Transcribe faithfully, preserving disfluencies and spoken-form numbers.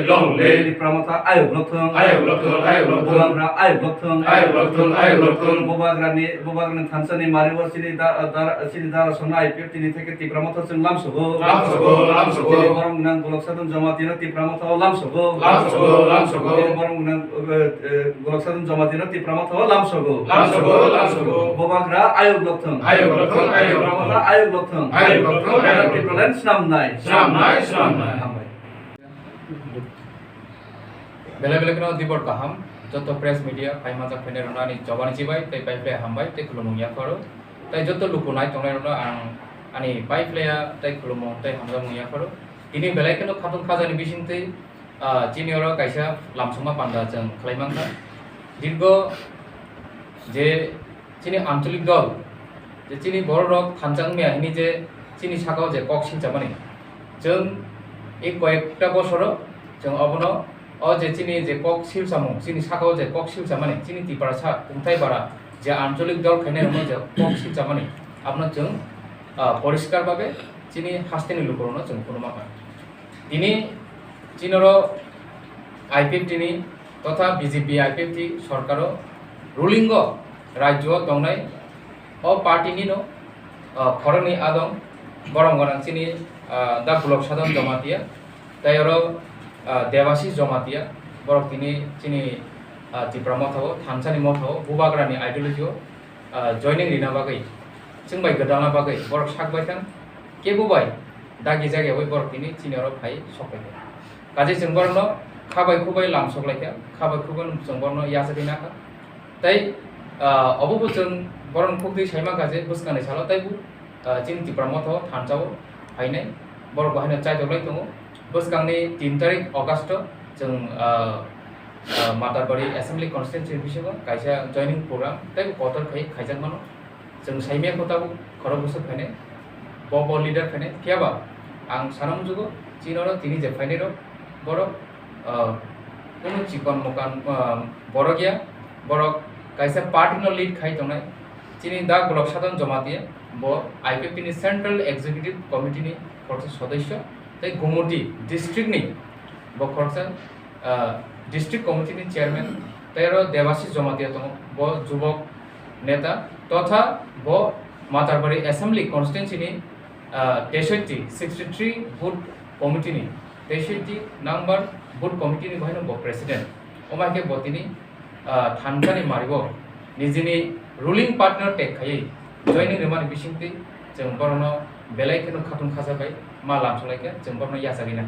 Long live. Tipra Motha ayok lok thung. Ayok lok thung, ayok lok thung. Bubagra ayok lok thung. Ayok lok thung, ayok lok thung. Bubagrani, Bubagrani thansa ni mari o chini da, da, chini dara songna I P F T ni theke Tipra Motha chwng lamsogo. Lamsogo, lamsogo. Chini borok nang Golok Sadon Jamatia no Tipra Motha o lamsogo. Lamsogo, lamsogo. Chini borok nang, eh, eh, Golok Sadon Jamatia no Tipra Motha o lamsogo. Lamsogo, lamsogo. Bubagra ayok lok thung. Ayok lok thung, ayok lok thung. Tipra Motha ayok lok thung. Ayok lok thung, ayok lok thung. Tipraland snam nai. Snam nai, snam nai. Hambai. Belai belai kheno dibor kaham, joto press media phaima jak phainai rokno ani jobani chibai tei pai phlai hambai tei khulumung yapharo. Tei joto luku nai tongnai rokno ang ani pai phlaiya tei khulumung tei hamjakmung yapharo. Tini belai kheno khatung khajani bisingtwi, ah, chini oro kaisa lamsongma panda chwng khlai mankha. Dirgo je chini ancholik dol, je chini borok rok thansa wngya hini je chini sakao je kok silchamani, chwng ei koyekta bosoro chwng obono o je chini je kok silchamung, chini sakao je kok silchamani, chini Tiprasa kungthai bara je ancholik dol khainai rokno je kok silchamani, abono chwng, ah, poriskar babe chini hasteni lukurokno chwng phunukma kha. Tini chinoro I P F T ni totha B J P I P F T sorkaro ruling o rajyo tongnai o party nino, ah, khoroknwi adong borom gwnang chini, ah, da Golok Sadon Jamatia tei oro, ah, Debashish Jamatia borok tini chini, ah, Tipra Motha o thansani motha o Bubagrani ideology o ah, joining rina bagwi, chwng bai gwdalna bagwi borok sak bai thang, kebo bai dagi jagyaui borok tini chini oro phai sok bai thang. Kaje chwng borokno kha bai khu bai lam sok lai kha, kha bai khu bai chwng borokno yachagwi na kha. Tei, ah, obo bo chwng borokni khuktwi sai mankha je bwskangni salo tei bo, ah, chini Tipra Motha o thansa o phainai borok bo haino chaitok lai tongo. Bwskangni tin tarik August o chwng, ah, ah, Matarbari Assembly Constituency ni bisingo kaisa joining program tei kotor khai khaijak mano. Chwng saimya kho tabuk khorok bwswk phainai, bo bo leader phainai. Phiya ba ang sana muchugo chini oro tini je phainai rok borok, ah, kunu chikon mokan, ah, borok ya, borok kaisa party no lead khai tongnai. Chini da Golok Sadon Jamatia bo I P F T ni Central Executive Committee ni khoroksa sodosyo tei Gumoti district ni bo khoroksa, ah, district committee ni chairman, tei oro Debashish Jamatia tongo, bo jubok neta, totha bo Matarbari Assembly Constituency ni, ah, teishoti, sixty three booth committee ni, teishoti number booth committee ni bahaino bo president. Omo hai khe bo tini, ah, thansa ni maribo nijini ruling party no tek khaiwi joining rwmani bisingtwi chwng borokno belai kheno khatung khacha bai ma lamsok lai kha, chwng borokno yachagwi nai.